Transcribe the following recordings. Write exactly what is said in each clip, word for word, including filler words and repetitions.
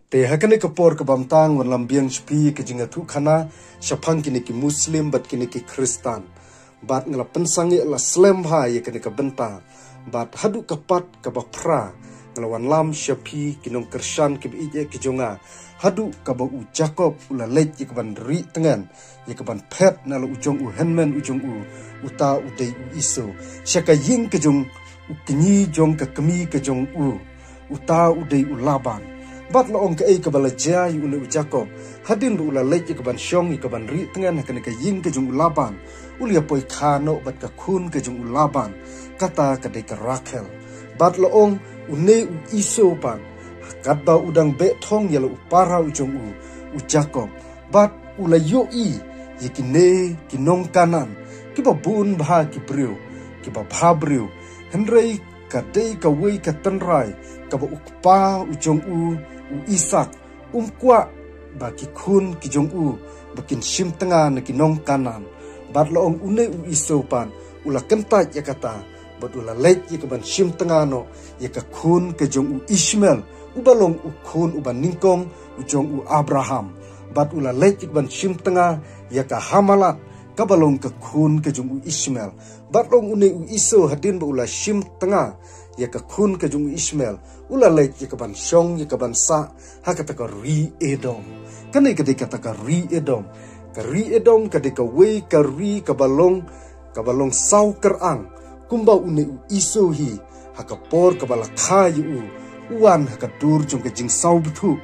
Te ha kane ka por kaba mynta ngan wan lam biang sha phi ka jingïathuhkhana shaphang kine ki Muslim bad kine ki Khristan. Bad nga la pynsangeh la slem bha ïa kane ka bynta. Bad haduh ka part kaba phra nga la wan lam sha phi ki nongkyrshan kiba ïeit ki jong nga. Haduh kaba u Jakob u la leit ïa kaban rieh tngen, ïa kaban phet na la u jong u hynmen u jong u, uta u dei u Esau, sha ka ïing ka jong u kñi jong ka kmie ka jong u, uta u dei u Laban. Bad la ong kaei kaba la jia ïa une u Jakob, hadien ba u la leit ïa kaban shong ïa kaban rieh tngen ha kane ka ïing ka jong u Laban, u la ïa poi kha noh bad ka khun ka jong u Laban, kata ka dei ka Rakhel. Bad la ong une u Esau pat, katba u dang beh thong ïa la u para u jong u, u Jakob, bad u la ïohi ïa kine ki nong Kanaan kiba bun bha ki briew, kiba bha briew, hynrei ka dei kawei ka tynrai kaba u kpa u jong u, u Isak, um kwah ba ki khun ki jong u ba kin shim tnga na ki nong Kanaan. Bad la ong une u Esau pat u la kyntait ïa kata, bad u la leit ïa kaban shim tnga noh ïa ka khun ka jong u Ishmael, uba long u khun uba nyngkong u jong u Abraham. Bad u la leit ïa kaban shim tnga ïa ka Hamalek, kaba long ka khun ka jong u Ishmael. Bad la ong une u Esau hadien ba u la shim tnga ïa ka khun ka jong u Ishmael, u la leit ïa kaban shong ïa kaban sah ha kata ka ri Edom. Kane ka dei kata ka ri Edom. Ka ri Edom ka dei kawei ka ri kaba long, kaba long saw kyrang. Kumba une u Esau hi, ha ka por kaba la kha ïa u, u wan ha ka dur jong ka jingsaw bthuh,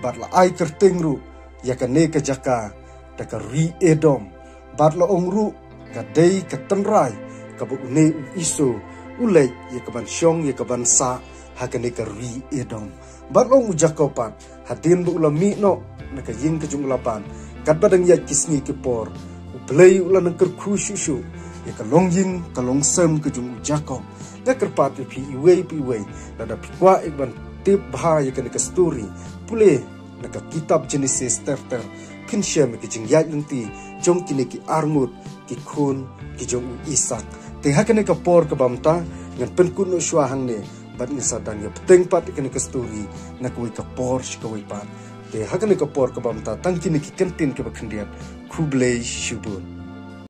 bad la ai kyrteng ruh ïa kane ka jaka da ka ri Edom. Bad la ong ruh ka dei ka tynrai kaba une u Esau u leit ïa kaban shong ïa kaban sah ha kane ka ri Edom. Bad la ong u Jakob pat, hadien ba u la mih noh na ka ïing ka jong u Laban, katba dang ïaid ki sngi ki por, U Blei u la nang kyrkhu shuh shuh ïa ka longïing ka longsem ka jong u Jakob. Nga kyrpad ïa phi iwei pa iwei, lada phi kwah ïa kaban tip bha ïa kane ka story, pule na ka kitab Genesis ter ter, phin shem ïa ka jingïaid lynti jong kine ki arngut ki khun ki jong u Isak. Te ha kane ka por kaba mynta ngan pynkut noh shuwa hangne, bad ngan sa dang ïa bteng pat ïa kane ka story na kawei ka por sha kawei pat. Te ha kane ka por kaba mynta tang kine ki kyntien kiba khyndiat. Khublei shibun.